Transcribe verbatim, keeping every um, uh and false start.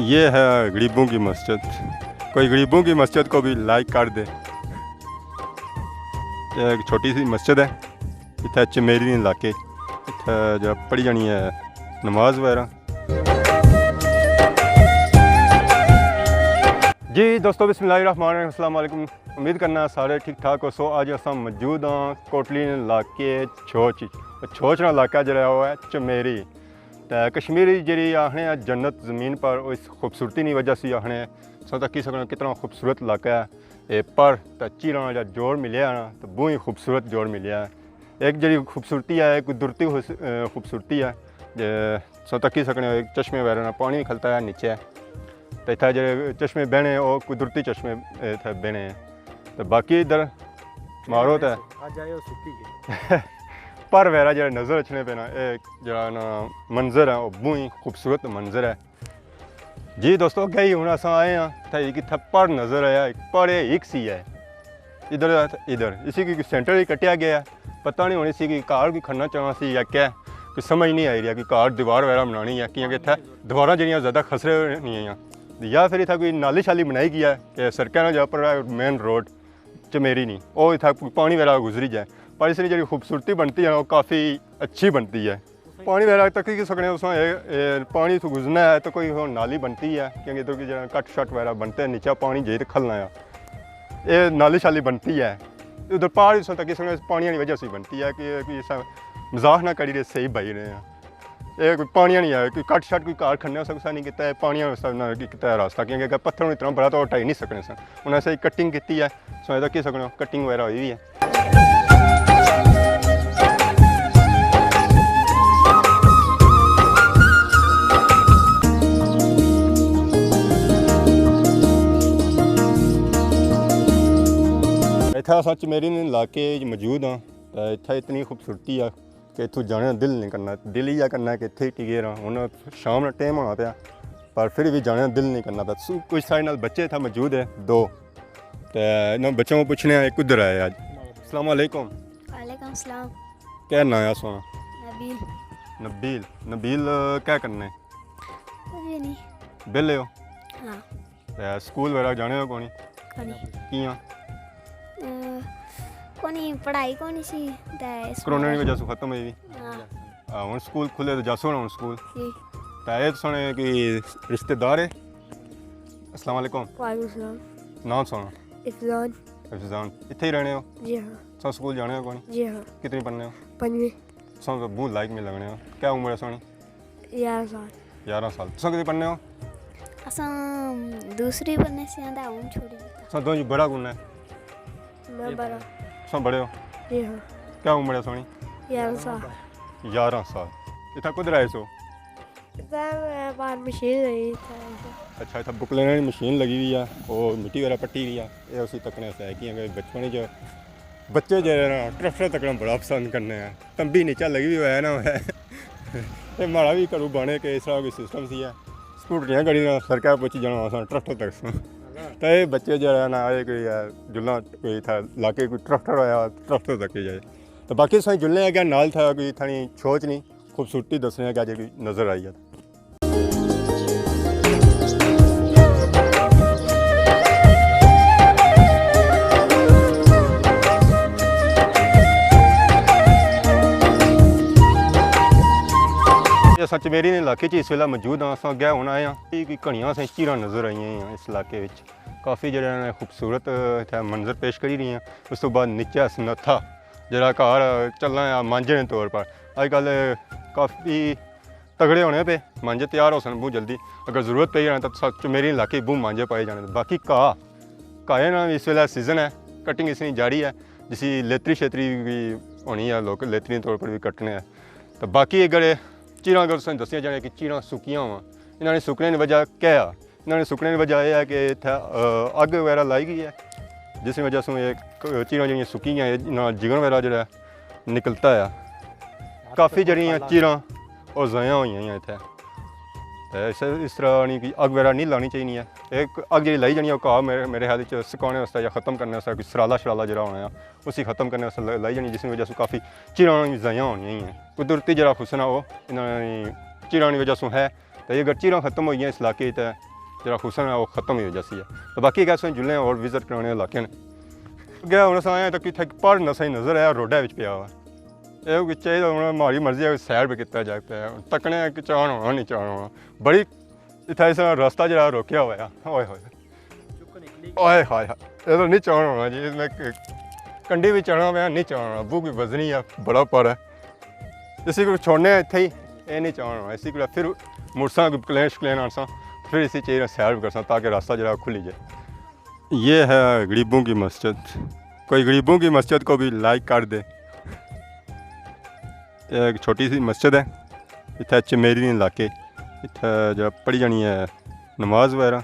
یہ ہے غریبوں کی مسجد۔ کوئی غریبوں کی مسجد کو بھی لائک کر دے۔ یہ ایک چھوٹی سی مسجد ہے، اتھے چمیری نے علاقے، اتھے جو پڑھی جانی ہے نماز وغیرہ۔ جی دوستو، بسم اللہ الرحمن الرحیم، السلام علیکم۔ امید کرنا سارے ٹھیک ٹھاک ہو سو۔ اج اساں موجود ہاں کوٹلی نے علاقے چھوچ، چھوچ نا علاقہ جڑا ہے وہ ہے چمیری۔ تے کشمیری جڑی آخنے آ جنت زمین پر، اس خوبصورتی نی وجہ سے آخنے۔ سو تکی سکنے کتنا خوبصورت علاقہ ہے۔ اے پر تے چیراں جا جوڑ ملیا نا، تو بہت ہی خوبصورت جوڑ ملیا ہے۔ ایک جڑی خوبصورتی ہے، قدرتی خوش-، اے، خوبصورتی ہے۔ جے سو تکی سکنے ہو، ایک چشمے وغیرہ نا پانی کھلتا ہے نیچے۔ تے اتھا جڑے چشمے بہنے، وہ قدرتی چشمے، اے، اتھا بہنے ہیں۔ تے باقی ادھر مارو تے اج آئے ہو سکی گئے۔ پر وغیرہ جڑے نظر اچھنے پہ نا، اے جڑا نا منظر ہے، وہ بہت ہی خوبصورت منظر ہے۔ جی دوستو، اگے ہی ہن اساں آئے ہاں، تے ایک اتھا پڑ نظر آیا، ایک پڑ ہے، ایک سی ہے۔ ادھر، ادھر اسی کی سینٹر ہی کٹیا گیا ہے۔ پتہ نہیں ہن اسی کی کار کوئی کھڑنا چاہنا سی یا کیا، کوئی سمجھ نہیں آئی رہی کہ کار دیوار وغیرہ بنانی ہے، کیونکہ اتھا دیواراں جڑیاں زیادہ خسرے نہیں ہیں۔ یا پھر اتھا کوئی نالی شالی بنائی گیا ہے کہ سڑکاں نہ جا پر مین روڈ چمیری نہیں، وہ اتھا کوئی پانی وغیرہ گزری جائے۔ پر اس نے جڑی خوبصورتی بنتی ہے نا، وہ کافی اچھی بنتی ہے۔ پانی وغیرہ تکی سکنے ہو تساں، اے، اے پانی اتھوں گزرنا ہے تو کوئی ہن نالی بنتی ہے، کیونکہ ادھر کی جڑا کٹ شٹ وغیرہ بنتے ہیں، نیچے پانی جائی تے کھلنا ہے۔ اے نالی شالی بنتی ہے۔ ادھر پہاڑ اتھوں تکی سکنے ہو، پانی والی وجہ سے بنتی ہے کہ کوئی ایسا مزاق نہ کری رہے، صحیح بھائی رہے ہیں۔ اے کوئی پانی نہیں ہے، کوئی کٹ شٹ کوئی کار کھڑنے ہو سکتا نہیں کیتا ہے، پانی واسطے نہ کیتا ہے راستہ، کیونکہ اگر پتھر اتنا بڑا تو ٹائی نہیں سکنے سن۔ انہاں سے کٹنگ کیتی ہے، سو اے تکی سکنے ہو، کٹنگ وغیرہ ہوئی ہوئی ہے۔ اتھا اساں چمیری نے علاقے وچ موجود ہاں، تے اتھا اتنی خوبصورتی ہے کہ اتھوں جانے نا دل نہیں کرنا، دل ہی کرنا کہ اتھے ہی ٹکے رہاں۔ ہن شام نا ٹائم ہونا پیا، پر پھر بھی جانے نا دل نہیں کرنا پیا۔ سو کچھ سارے نال بچے اتھا موجود ہے، دو، تے انہاں بچوں کو پوچھنے ہیں، کدھر آئے آج؟ السلام علیکم۔ وعلیکم السلام۔ کیا نام ہے سونا؟ نبیل۔ نبیل، نبیل، کیا کرنے؟ کچھ بھی نہیں۔ بیلے ہو؟ ہاں۔ تے سکول وغیرہ جانے ہو کونی؟ کونی۔ کیاں؟ اے، کونی، پڑھائی کونی سی، تے اس کرونا نی وجہ سے ختم ہوئی وی۔ ہاں۔ ہاں، ہن سکول کھلے تے جاسو نا ہن سکول۔ جی۔ تے اے سنے کہ رشتہ دار ہے؟ السلام علیکم۔ وعلیکم السلام۔ نام سنا؟ افضان۔ افضان۔ اتھے ہی رہنے ہو؟ جی ہاں۔ تساں سکول جانے ہو کونی؟ جی ہاں۔ کتنی پڑھنے ہو؟ پنجویں۔ تساں تو بہت لائق میں لگنے ہو۔ کیا عمر ہے سانی؟ یارہ سال۔ یارہ سال۔ تساں کتنی پڑھنے ہو؟ اساں دوسری پڑھنے سے آندا، ہن چھوڑی دیتا۔ تساں دو جی بڑا کون ہے؟ میں بڑا۔ تساں بڑے ہو؟ جی ہاں۔ کیا عمر ہے سانی؟ یارہ سال۔ یارہ سال۔ اتھا کدھر آئے سو؟ اتھا میں باہر مشین لگی اتھا۔ اچھا، اتھا بک لینے والی مشین لگی ہوئی ہے، وہ مٹی وغیرہ پٹی ہوئی ہے، یہ اسی تکنے سے ہے کہ اگر بچپن جو بچے جڑے نا ٹریکٹر تکنا بڑا پسند کرنے ہیں۔ تمبی نیچا لگی ہوئی ہے نا، ہے۔ یہ ماڑا بھی گھروں بانے کہ اس طرح کوئی سسٹم سی ہے۔ سکوٹریاں گڑی نا سڑکا پچ جانا، اساں ٹریکٹر تک ساں۔ تے یہ بچے جڑا نا، یہ کوئی ہے، جلنا کوئی تھا علاقے کوئی ٹریکٹر ہویا، ٹریکٹر تک ہی جائے۔ تو باقی سائیں جلنے اگے نال تھا کوئی تھانی چھوچ نہیں، خوبصورتی دسنے اگے جڑی نظر آئی ہے۔ اساں چمیری نے علاقے چ اس ویلے موجود ہاں، اساں اگے ہن آئے ہاں، یہ کوئی گھنیاں سے چیراں نظر آئی ہیں اس علاقے وچ۔ کافی جڑے نے خوبصورت اتھے منظر پیش کری رہی ہیں۔ اس تو بعد نیچے سنتھا جڑا گھر چلنا ہے مانجے نے طور پر۔ اج کل کافی تگڑے ہونے پہ مانجے تیار ہو سن بہت جلدی۔ اگر ضرورت پئی جانا تو سچ میری علاقے بہت مانجے پائے جانے۔ باقی گھا، گھائے نا اس ویلے سیزن ہے، کٹنگ اس نی جاری ہے، جسی لیتری شیتری بھی ہونی ہے، لوگ لیتری طور پر بھی کٹنے ہیں۔ تو باقی اگر چیراں اگر تساں دسیاں جانے کہ چیراں سکیاں ہوا، انہاں نے سکنے دی وجہ کیا ہے؟ انہاں نے سکنے دی وجہ یہ ہے کہ اتھے، آ، اگ وغیرہ لائی گئی ہے، جس وجہ سے یہ ک-، چیراں جڑیاں سکی گئیاں، انہاں جگن وغیرہ جڑا نکلتا ہے۔ کافی جڑیاں چیراں وہ ضائع ہوئی ہیں اتھے۔ تے اس، اس طرح نہیں کہ اگ وغیرہ نہیں لانی چاہیے ہے۔ ایک اگ جڑی لائی جانی ہے، وہ گھا میرے، میرے خیال وچ سکانے واسطے یا ختم کرنے واسطے کوئی سرالا شرالا جڑا ہونا ہے، اسی ختم کرنے واسطے ل-، لائی جانی، جس وجہ سے کافی چیراں ضائع ہونی ہیں۔ قدرتی جڑا حسن ہے وہ انہاں نے چیراں دی وجہ سے ہے۔ تے اگر چیراں ختم ہوئی گیاں اس علاقے تے جیڑا حسن ہے، وہ ختم ہی ہو جاسی ہے۔ تو باقی کہہ سو جلنے اور وزٹ کرانے علاقے نے۔ اگے ہن اساں آئے تک اتھے ایک پہاڑ نسا ہی نظر آیا، روڈا وچ پیا ہوا۔ اے کوئی چاہیے ہن ہماری مرضی ہے، سیر بھی کیتا جائے پیا۔ تکنے کہ چان ہونا، نہیں چان ہونا۔ بڑی اتھے اس رستہ جیڑا روکیا ہوا ہے۔ اوئے ہوئے۔ اوئے ہائے ہائے۔ اے تو نہیں چان ہونا جی، اس میں ک-، کنڈی بھی چانا پیا، نہیں چان ہونا۔ ابو کوئی وزنی ہے، بڑا پر ہے۔ اسی کو چھوڑنے ہیں اتھے ہی، اے نہیں چان ہونا۔ اسی کو پھر مڑساں کوئی پلین شکلین آنساں، پھر اسی چیز سیر بھی کرساں تاکہ راستہ جیڑا کھلی جائے۔ یہ ہے غریبوں کی مسجد۔ کوئی غریبوں کی مسجد کو بھی لائک کر دے۔ یہ ایک چھوٹی سی مسجد ہے۔ اتھے چمیری نے علاقے، اتھے جیڑا پڑھی جانی ہے نماز وغیرہ۔